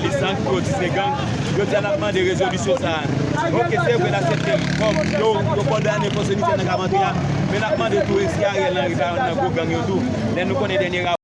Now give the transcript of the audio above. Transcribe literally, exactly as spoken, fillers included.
nan lis sa, ki yo di se gang. Jodi a, n ap mande rezolisyon sa a. Oke, se vre, n aksepte l kòm yo, yo kondane fòs Onityen nan k ap antre a, men n ap mande tou, èske Ariel Henry pa youn nan gwo gang yo tou? Lè nou konnen dènye